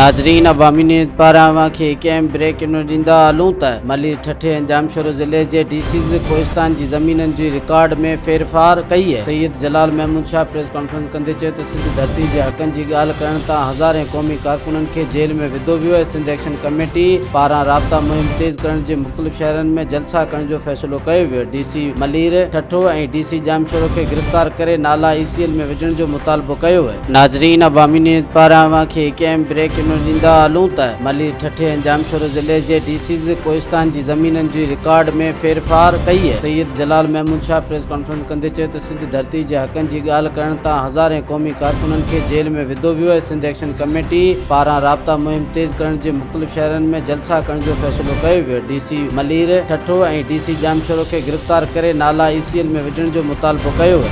ناظرين عوامي نيوز پاران اوهان کي هڪ اهم بريڪ نيوز ڏيندا هلون ته ملير ٺٽي ۽ ڄامشورو ضلعي جي ڊي سيز ڪوهستان جي زمينن جي رڪارڊ ۾ ڦيرڦار ڪئي. سيد جلال محمود شاهه پريس ڪانفرنس ڪندي چيو ته سنڌ ڌرتي جي حقن جي ڳالهه ڪرڻ تان هزارين قومي ڪارڪنن کي جيل ۾ وڌو ويو ۽ سنڌ ايڪشن ڪميٽي پاران رابطا مهم تيز ڪرڻ جي مختلف شهرن ۾ جلسا ڪرڻ جو فيصلو ڪيو ويو، D C Malir, Thatta ۽ D C Jamshoro کي گرفتار ڪري نالا اي سي ايل ۾ وجهڻ جو مطالبو ڪيو ويو. ناظرين عوامي نيوز پاران اوهان کي هڪ اهم بريڪ نيوز ڏيندا هلون ته ملير، ٺٽي ۽ ڄامشورو ضلعي جي ڊي سيز ڪوهستان جي زمينن جي رڪارڊ ۾ ڦيرڦار ڪئي. سيد جلال محمود شاهه پريس ڪانفرنس ڪندي چيو ته سنڌ ڌرتي جي حقن جي ڳالهه ڪرڻ تان هزارين قومي ڪارڪنن کي جيل ۾ وڌو ويو ۽ سنڌ ايڪشن ڪميٽي پاران رابطا مهم تيز ڪرڻ جي مختلف شهرن ۾ جلسا ڪرڻ جو فيصلو ڪيو ويو، D C Malir, Thatta ۽ D C Jamshoro کي گرفتار ڪري نالا اي سي ايل ۾ وجهڻ جو مطالبو ڪيو ويو.